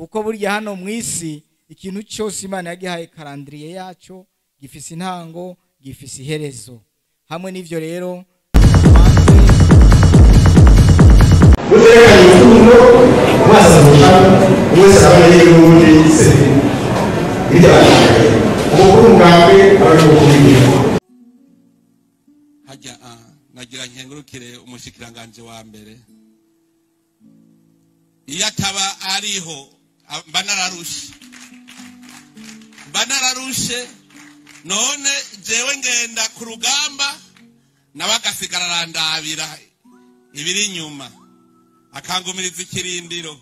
Kuko burya hano mu isi ikintu cyose Imana yagihaye calendrier yaco, gifise intango, gifise iherezo. Hamwe n'ivyo rero hajya nagira nkengurukire umushikiranganje wa mbere, iyo ataba ariho mba nararushe none jewe ngenda ku rugamba nawe agasigara arandabira ibiri inyuma akangumiriza ikirindiro.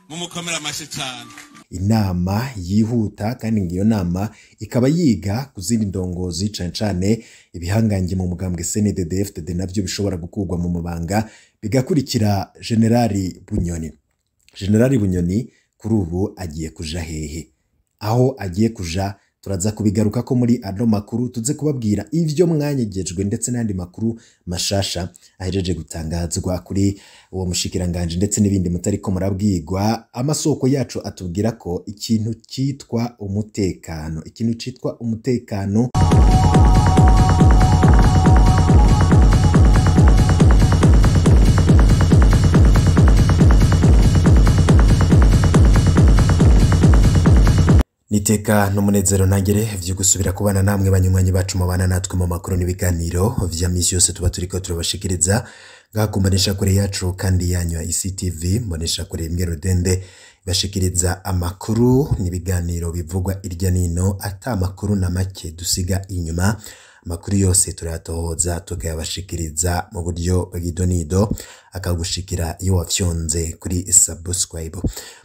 Mumukomera amashyi cyane. Inama yihuta kandi ngiyo nama ikaba yiga kuzindi ndongozi cane cane ibihangange mu mugambwe CNDD-FDD navyo bishobora gukurwa mu mabanga bigakurikira Generali Bunyoni. Generali Bunyoni kuri ubu agiye kuja hehe? Aho agiye kuja turaza kubigaruka ko muri ano makuru, tuze kubabwira ivyo mwanyegejwe ndetse n'andi makuru mashasha ahejeje gutangazwa kuri uwo mushikiranganje ndetse n'ibindi mutariko murabwirwa. Amasoko yacu atubwira ko ikintu cyitwa umutekano, ikintu cyitwa umutekano Niteka n'umunezero ntangere vyo gusubira kubana namwe banywanyi bacu mubana natwe mu makuru n'ibiganiro vya misi yose tuba turiko turabashikiriza ngakumbanisha kure yacu kandi yanyu ya ICTV mbonesha kure imwe rudende bashikiriza amakuru n'ibiganiro bivugwa irya nino, ata makuru na make dusiga inyuma. Amakuru yose turayatohoza tukayabashikiriza mu buryo bw'idonido akagushikira iyo wafyonze kuri subscribe.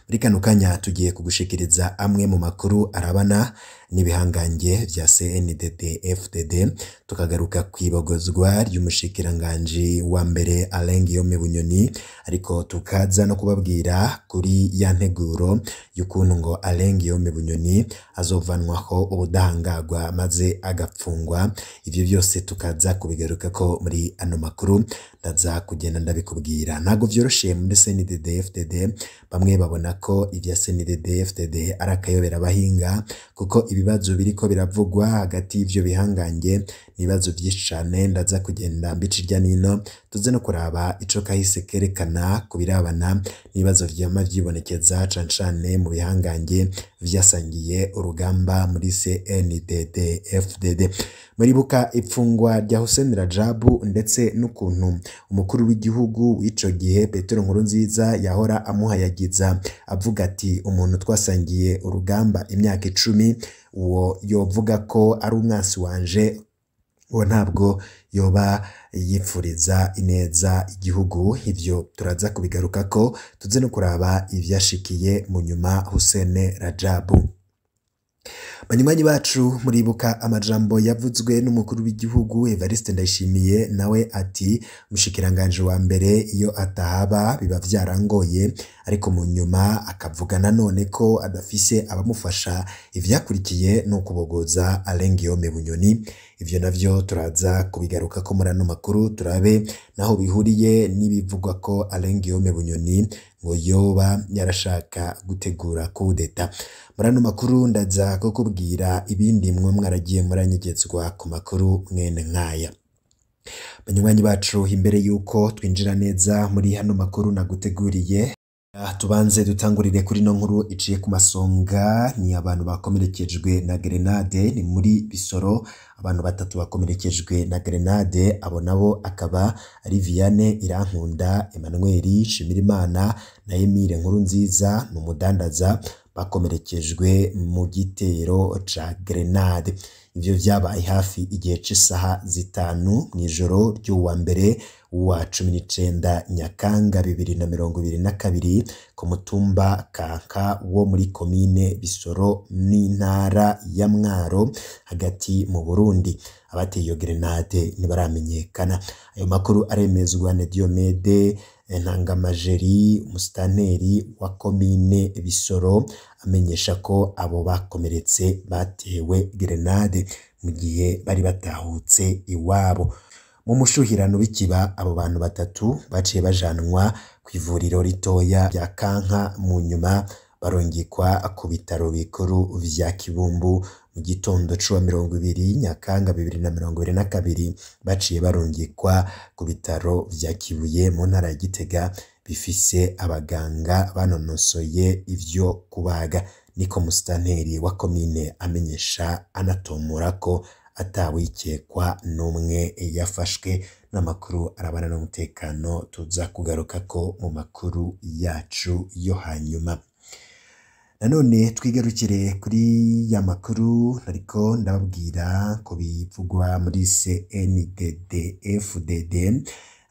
Muri kano kanya tugiye kugushikiriza amwe mu makuru arabana n'ibihangange vya CNDD FDD, tukagaruka kwibogozwa ry'umushikiranganje wa mbere Alain Guillaume Bunyoni, ariko tukaza no kubabwira kuri ya nteguro y'ukuntu ngo Alain Guillaume Bunyoni azovanwaho ubudahangagwa maze agapfungwa. Ivyo byose tukaza kubigaruka ko muri ano makuru, ndaza kugenda ndabikubwira. Ntago vyoroshe muri CNDD FDD, bamwe babona ko ivya CNDD FDD ari akayobera abahinga, kuko ibibazo biriko biravugwa hagati y'ivyo bihangange nibazo vyinshi cane. Ndaza kugenda mbica irya nino, tuze no kuraba ico kahise kerekana kubirabana n'ibibazo vyama vyibonekeza cane cane mu bihangange vyasangiye urugamba muri CNDD FDD. Muribuka ipfungwa rya Hussein Rajabu ndetse n'ukuntu umukuru w'igihugu w'ico gihe Petero Nkurunziza yahora amuhayagiza avuga ati umuntu twasangiye urugamba imyaka 10 uwo yovuga ko ari umwansi wanje, uwo ntabwo yoba yipfuriza ineza igihugu. Ivyo turaza kubigaruka ko tuze no kuraba ivyashikiye mu nyuma Hussein Rajabu. Banywanyi bacu muribuka amajambo yavuzwe n'umukuru w'igihugu Evariste Ndayishimiye, nawe ati umushikiranganje wa mbere iyo atahaba biba vyarangoye, ariko mu nyuma akavuga nanone ko adafise abamufasha. Ivyakurikiye no kubogoza Alain Guillaume Bunyoni. Ivyo navyo turaza kubigaruka ko muri ano makuru, turabe naho bihuriye n'ibivugwa ko Alain Guillaume Bunyoni ngo yoba yarashaka gutegura coup d'etat. Muri ano makuru ndaza kukubwira ibindi mwe mwaragiye muranyegetswa ku makuru mwene nkaya. Banywanyi bacu, imbere yuko twinjira neza muri hano makuru naguteguriye, tubanze dutangurire kuri no nkuru iciye ku masonga. Ni abantu bakomerekejwe na grenade, ni muri Bisoro. Abantu batatu bakomerekejwe na grenade, abo nabo akaba ari Vianney Irankunda, Emmanuel Shimirimana na Emile Nkurunziza n'umudandaza, bakomerekejwe mu gitero ca grenade. Ivyo vyabaye hafi igihe c'isaha 5 mw'ijoro ry'uwa mbere wa 19 Nyakanga 2022 ku mutumba Kanka wo muri komine Bisoro n'intara ya Mwaro hagati mu Burundi. Abateye iyo grenade ntibaramenyekana. Ayo makuru aremezwa na Diomede Ntangamajeri, umusitaneri wa komine Bisoro, amenyesha ko abo bakomeretse batewe grenade mu gihe bari batahutse iwabo. Mu mushuhirano w'ikiba abo bantu batatu baciye bajanwa ku ivuriro ritoya rya Kanka, mu nyuma barungikwa ku bitaro bikuru vya Kibumbu. Mu gitondo c'uwa 20 Nyakanga 2022 baciye barungikwa ku bitaro vya Kibuye mu ntara ya Gitega bifise abaganga banonosoye ivyo kubaga. Niko musitanteri wa komine amenyesha, anatomora ko atawikekwa n'umwe yafashwe. N'amakuru arabana n'umutekano tuza kugarukako mu makuru yacu yo hanyuma. Nanone twigarukire kuri ya makuru ariko ndababwira ko bivugwa muri CNDD-FDD,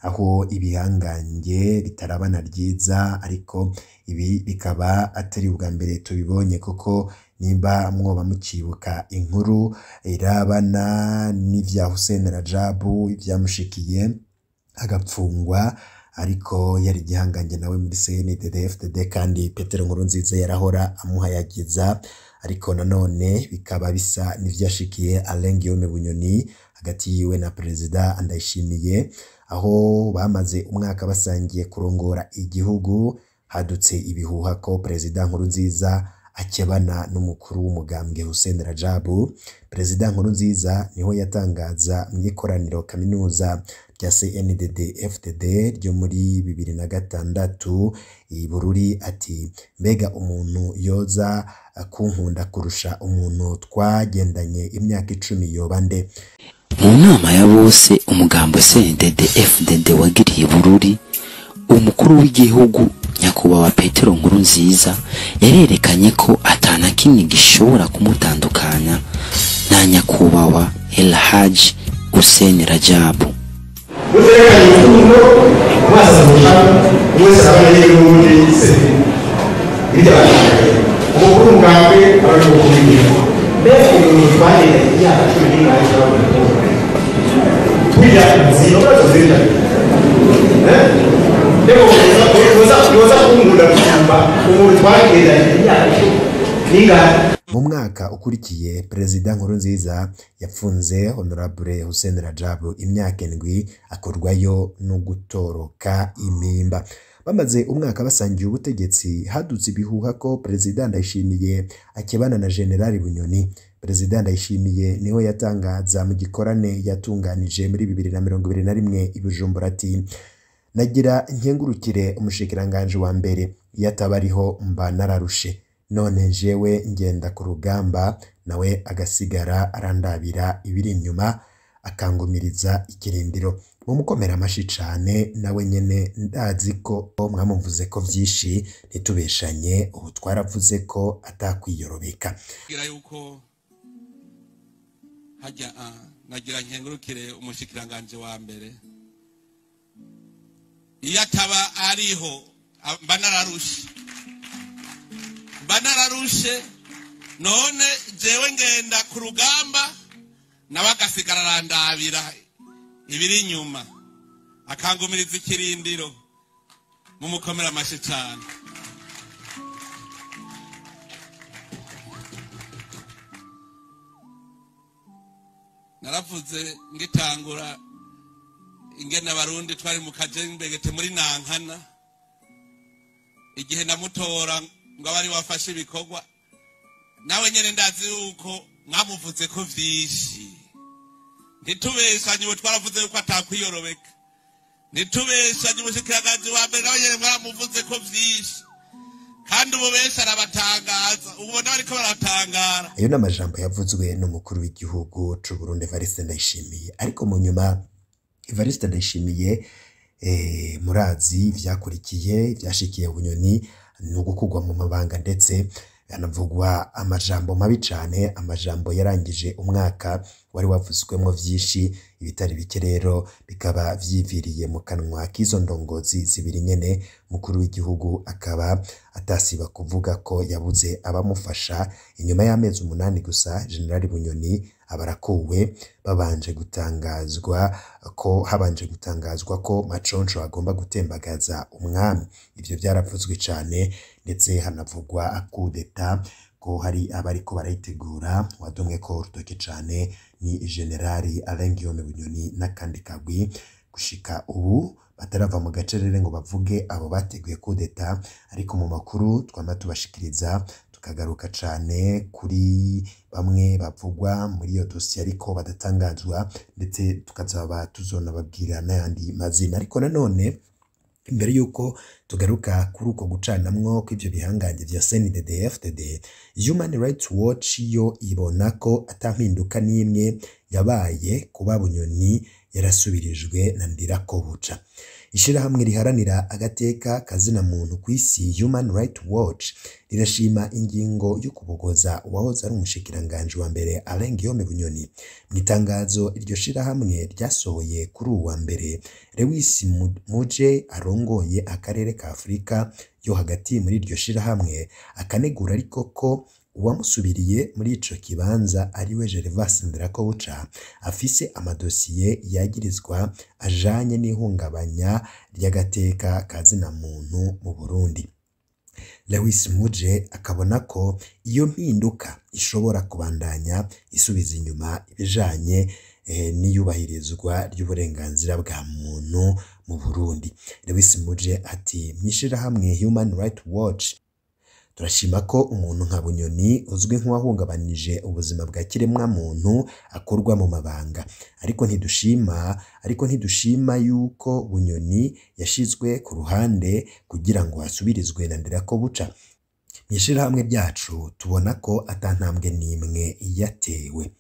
aho ibihangange bitarabana ryiza, ariko ibi bikaba atari ubwa mbere tubibonye, kuko nimba mwoba mukibuka inkuru irabana n'ivya Hussein Rajabu ivyamushikiye agapfungwa, ariko yari igihangange nawe muri CNDD-FDD, kandi Petero Nkurunziza yarahora amuhayagiza. Ariko nanone bikaba bisa n'ivyashikiye Alain Guillaume Bunyoni hagati yiwe na Perezida Ndayishimiye, aho bamaze umwaka basangiye kurongora igihugu. Hadutse ibihuha ko Perezida Nkurunziza akebana n'umukuru w'umugambwe Hussein Rajabu. Perezida Nkurunziza niho yatangaza mu ikoraniro kaminuza rya CNDD-FDD ryo muri 2006 i Bururi ati: mbega umuntu yoza kunkunda kurusha umuntu twagendanye imyaka 10 yoba nde? Mu nama ya bose umugambo CNDD-FDD wagiriye Bururi, umukuru w'igihugu nyakubahwa Petero Nkurunziza yarerekanye ko atana kimwe gishobora kumutandukanya na nyakubahwa El Hadji Hussein Rajabu. Mu mwaka ukurikiye Perezida Nkurunziza yapfunze Honorable Hussein Rajabu imyaka 7, akorwayo no gutoroka impimba. Bamaze umwaka basangiye ubutegetsi, hadutse ibihuha ko Perezida Ndayishimiye akebana na General Bunyoni. Perezida Ndayishimiye niho yatangaza mu gikorane yatunganije muri 2021 i Bujumbura ati: nagira nkengurukire umushikiranganje wa mbere, iyo atabariho mba nararushe, none jewe ngenda ku rugamba nawe agasigara arandabira ibiri inyuma akangumiriza ikirindiro. Mumukomera amashi cane, nawe nyene ndazi ko mwamuvuze ko vyinshi, ntitubeshanye, ubu twaravuze ko atakwiyorobeka. Yuko hajya nagira nkengurukire umushikiranganje wa mbere, iyo ataba ariho mba nararushe, none jewe ngenda ku rugamba nawe agasigara arandabira ibiri inyuma akangumiriza ikirindiro. Mumukomera amashi cane. Naravuze ngitangura ingene abarundi twari mu kajembegete muri Nankana, igihe namutora ngo abari wafashe ibikorwa, nawe nyene ndazi yuko mwamuvuze ko vyinshi. Ntitubeshanye, ubu twaravuze yuko atakwiyorobeka. Ntitubeshanye, umushikiranganje wa mbere nawe nyene mwaramuvuze ko vyinshi, kandi ubu benshi arabatangaza, ubona bariko baratangara. Ayo n'amajambo yavuzwe n'umukuru w'igihugu c'u Burundi Evariste Ndayishimiye. Ariko mu nyuma Evariste Ndayishimiye murazi vyakurikiye, vyashikiye Bunyoni no gukugwa mu mabanga, ndetse anavugwa amajambo mabi cane, amajambo yarangije umwaka wari wavuzwemwo vyinshi. Ibitari bike rero bikaba vyiviriye mu kanwa k'izo ndongozi zibiri nyene. Mukuru w'igihugu akaba atasiba kuvuga ko yabuze abamufasha. Inyuma y'amezi 8 gusa General Bunyoni abarakuwe, babanje gutangazwa ko habanje gutangazwa ko Maconco agomba gutembagaza umwami. Ivyo byaravuzwe cane, ndetse hanavugwa kudeta ko hari abariko barayitegura. Wadomwe ko urutoke cane ni General Alain Guillaume Bunyoni n'akandi kagwi. Gushika ubu batarava mu gacerere ngo bavuge abo bateguye kudeta, ariko mu makuru twama tubashikiriza tukagaruka cane kuri bamwe bavugwa muri iyo dosiye ariko badatangazwa, ndetse tukazaba tuzonababwira n'ayandi mazina. Ariko nanone imbere yuko tugaruka kuri uko gucanamwo kw'ivyo bihangange vya CNDD-FDD, Human Rights Watch yo ibona ko ata mpinduka n'imwe yabaye kuba Bunyoni yarasubirijwe na Ndirakobuca. Ishirahamwe riharanira agateka kazina muntu kw'isi Human Rights Watch rirashima ingingo yo kubogoza uwahoze ari umushikiranganji wa mbere Alain Guillaume Bunyoni. Mu itangazo iryo shirahamwe ryasohoye kuri uwa mbere, Lewis Muje arongoye akarere ka Afurika yo hagati muri iryo shirahamwe akanegura ariko ko uwamusubiriye muri ico kibanza ariwe Gervas Ndirakobuca afise amadosiye yagirizwa ajanye n'ihungabanya ry'agateka ka zina muntu mu Burundi. Lewis Muje akabona ko iyo mpinduka ishobora kubandanya isubiza inyuma ibijanye n'iyubahirizwa ry'uburenganzira bwa muntu mu Burundi. Lewis Muje ati: "Mw'ishirahamwe Human Rights Watch turashima ko umuntu nka Bunyoni uzwi nk'uwahungabanije ubuzima bwa kiremwa muntu akurwa mu mabanga, ariko ntidushima yuko Bunyoni yashizwe ku ruhande kugira ngo asubirizwe na Ndirakobuca. Mw'ishirahamwe ryacu tubona ko ata ntambwe n'imwe yatewe."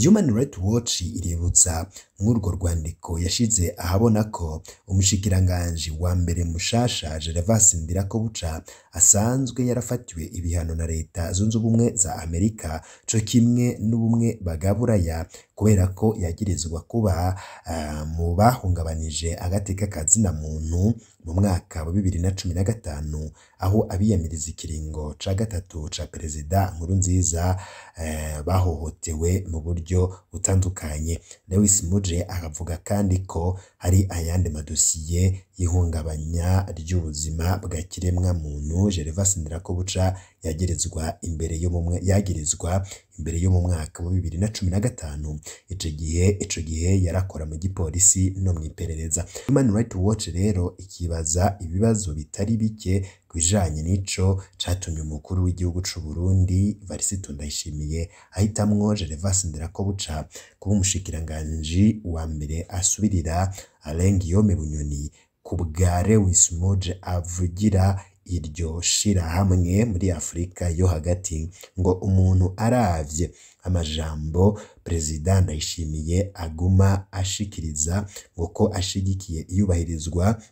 Human Rights Watch iributsa mw'urwo rwandiko yashize ahabona ko umushikiranganji wa mbere mushasha Gervas Ndirakobuca asanzwe yarafatiwe ibihano na Leta Zunze Ubumwe za Amerika co kimwe n'ubumwe bagaburaya kubera ko yagirizwa kuba mu bahungabanije agateka ka zina muntu mu mwaka wa 2015 aho abiyamiriza ikiringo ca gatatu ca Perezida Nkurunziza bahohotewe mu buryo butandukanye. Lewis Muje akavuga kandi ko hari ayandi madosiye y'ihungabanya ry'ubuzima bwa kiremwa muntu Gervas Ndirakobuca yagirizwa imbere yo mu mwaka wa 2015. Ico gihe yarakora mu gipolisi no mw'iperereza. Human Rights Watch rero ikibaza ibibazo bitari bike kubijanye n'ico catumye umukuru w'igihugu c'u Burundi Varisito Ndayishimiye ahitamwo Gervas Ndirakobuca kuba umushikiranganji wa mbere asubirira Alain Guillaume Bunyoni. Ku bwa Lewis Muje avugira iryo shirahamwe muri Afurika yo hagati, ngo umuntu aravye amajambo Perezida Ndayishimiye aguma ashikiriza ngo ko ashigikiye iyubahirizwa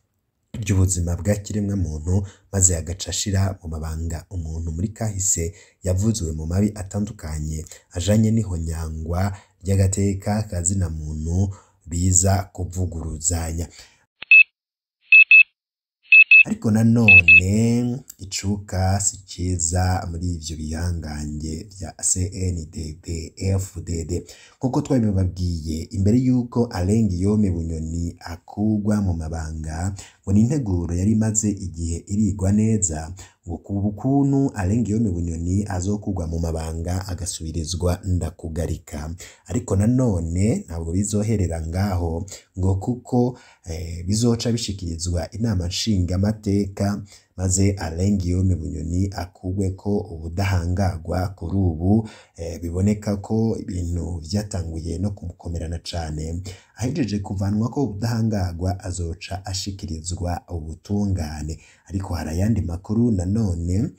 ry'ubuzima bwa kiremwa muntu, maze agaca ashira mu mabanga umuntu muri kahise yavuzwe mu mabi atandukanye ajanye n'ihonyangwa ry'agateka ka zina muntu biza kuvuguruzanya. Ariko nanone icuka si ciza muri ivyo bihangange vya CNDD-FDD. Nkuko twabibabwiye imbere yuko Alain Guillaume Bunyoni akugwa mu mabanga, ngo ni integuro yari imaze igihe irigwa neza ngo kubukuntu Alain Guillaume Bunyoni azokugwa mu mabanga agasubirizwa Ndakugarika. Ariko nanone ntabwo bizoherera ngaho, ngo kuko bizoca bishikirizwa inama nshingamateka maze Alain Guillaume Bunyoni akugwe ko ubudahangagwa. Kuri ubu biboneka ko ibintu vyatanguye no kumukomerana cane. Ahejeje kuvanwa ko ubudahangagwa azoca ashikirizwa ubutungane. Ariko hari ayandi makuru nanone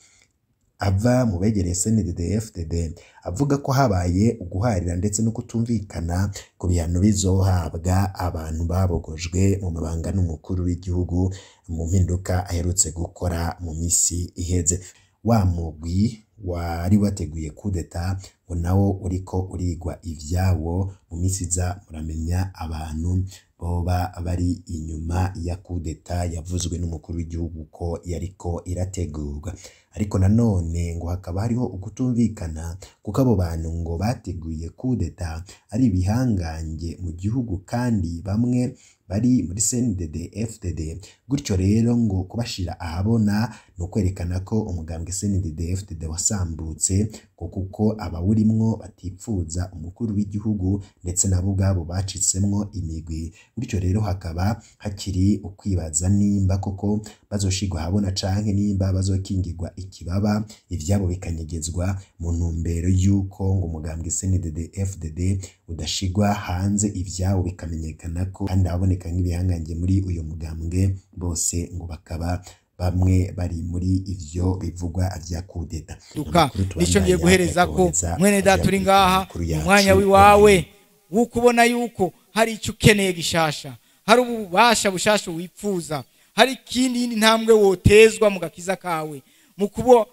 ava mu begereye CNDD-FDD avuga ko habaye uguharira ndetse no kutumvikana ku bihano bizohabwa abantu babogojwe mu mabanga n'umukuru w'igihugu mu mpinduka aherutse gukora mu misi iheze. Wa mugwi wari wateguye kudeta ngo nawo uriko urigwa ivyawo mu misi iza, muramenya abantu boba bari inyuma ya kudeta yavuzwe n'umukuru w'igihugu ko yariko irategurwa. Ariko nanone ngo hakaba hariho ukutumvikana, kuko abo bantu ngo bateguye kudeta ari ibihangange mu gihugu kandi bamwe bari muri CNDD FDD. Gutyo rero ngo kubashira ahabona ni ukwerekana ko umugambwe CNDD FDD wasambutse, ngo kuko abawurimwo batipfuza umukuru w'igihugu ndetse nabo ubwabo bacitsemwo imigwi. Gutyo rero hakaba hakiri ukwibaza nimba koko bazoshirwa ahabona canke nimba bazokingirwa ikibaba, ivyabo bikanyegezwa mu ntumbero y'uko ngo umugambwe CNDD FDD udashigwa hanze, ivyabo bikamenyekana ko kandi ababoneka nk'ibihangange muri uyu mugambwe bose ngo bakaba bamwe bari muri ivyo bivugwa vya kudeta. Duka nico ngiye guhereza ko mwene data uri ngaha, umwanya wiwawe wukubona yuko hari icyo ukeneye gishasha, hari ububasha bushasha wipfuza, hari ikindi ntambwe wotezwa mu gakiza kawe, mu kuba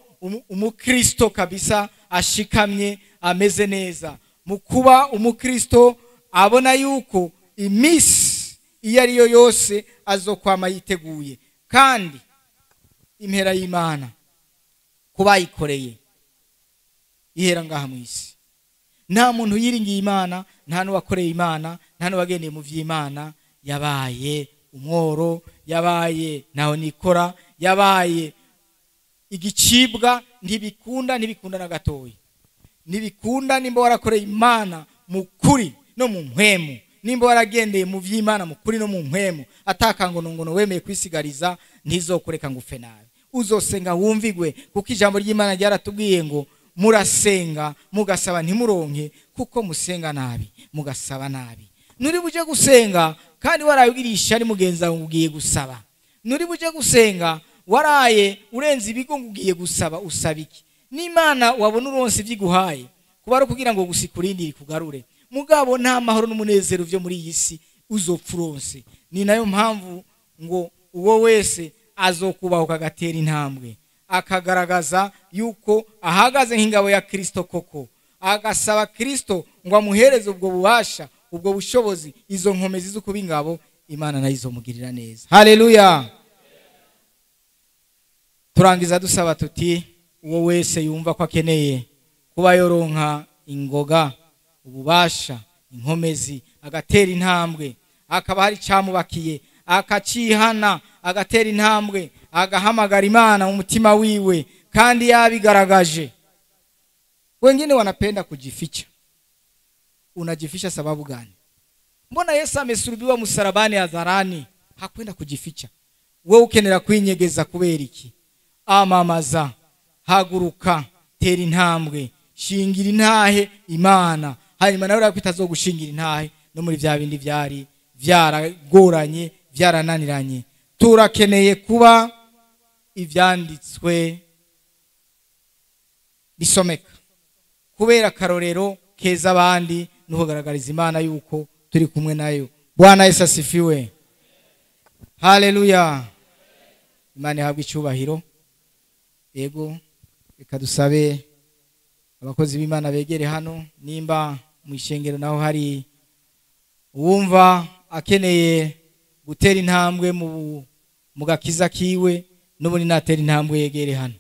umukristo kabisa ashikamye ameze neza, mu kuba umukristo abona yuko imisi iyo ariyo yose azokwama yiteguye, kandi impera y'Imana kubayikoreye ihera ngaha mu isi. Nta muntu yiringiye Imana, nta n'uwakoreye Imana, nta n'uwagendeye mu vy'Imana yabaye umworo, yabaye naho nikora, yabaye igicibwa. Ntibikunda, ntibikunda na gatoya, ntibikunda. Nimba warakoreye Imana mu kuri no mu mpwemu, nimba waragendeye mu vy'Imana mu kuri no mu mpwemu, atakangonongono wemeye kwisigariza, ntizokureka ngo upfe nabi. Uzosenga wumvigwe, kuko ijambo ry'Imana ryaratubwiye ngo murasenga mugasaba ntimuronke, kuko musenga nabi mugasaba nabi. Nuri buje gusenga kandi waraye ari mugenzi wawe ugiye gusaba, nuri buje gusenga waraye urenze ibigo ngo ugiye gusaba, usaba iki? N'Imana wabona uronse ivyiguhaye kuba ari kugira ngo gusikurindire kugarure, mugabo nta mahoro n'umunezero vyo muri iyi si uzopfa uronse. Ni nayo mpamvu ngo uwo wese azokubahuka agatera intambwe, akagaragaza yuko ahagaze nk'ingabo ya Kristo koko, agasaba Kristo ngo amuhereze ubwo bubasha, ubwo bushobozi, izo nkomezi zo kuba ingabo, Imana nayo izomugirira neza. Haleluya. Turangiza dusaba tuti uwo wese yumva ko akeneye kuba yoronka ingoga, ububasha, inkomezi, agatera intambwe, akaba hari cyamubakiye akacihana, agatera intambwe, agahamagara Imana mu mutima wiwe kandi yabigaragaje. Wengine wanapenda kujificha. Unajificha sababu gani? Mbona Yesu amesulubiwa msalabani hadharani, hakwenda kujificha. Wewe ukenera kwinyegeza kubera iki? Amamaza, haguruka, tera intambwe, shingira intahe Imana. Hanyuma nawe urakwitazogushingira intahe no muri vya bindi vyari vyaragoranye, vyarananiranye. Turakeneye kuba ivyanditswe bisomeka, kubera karorero keza abandi no kugaragariza Imana yuko turi kumwe nayo. Bwana Yesu asifiwe. Haleluya. Imana ihabwe icyubahiro. Ego, reka dusabe abakozi b'Imana begere hano, nimba mu ishengero naho hari uwumva akeneye gutera intambwe mu gakiza kiwe, n'ubundi natera intambwe yegere hano.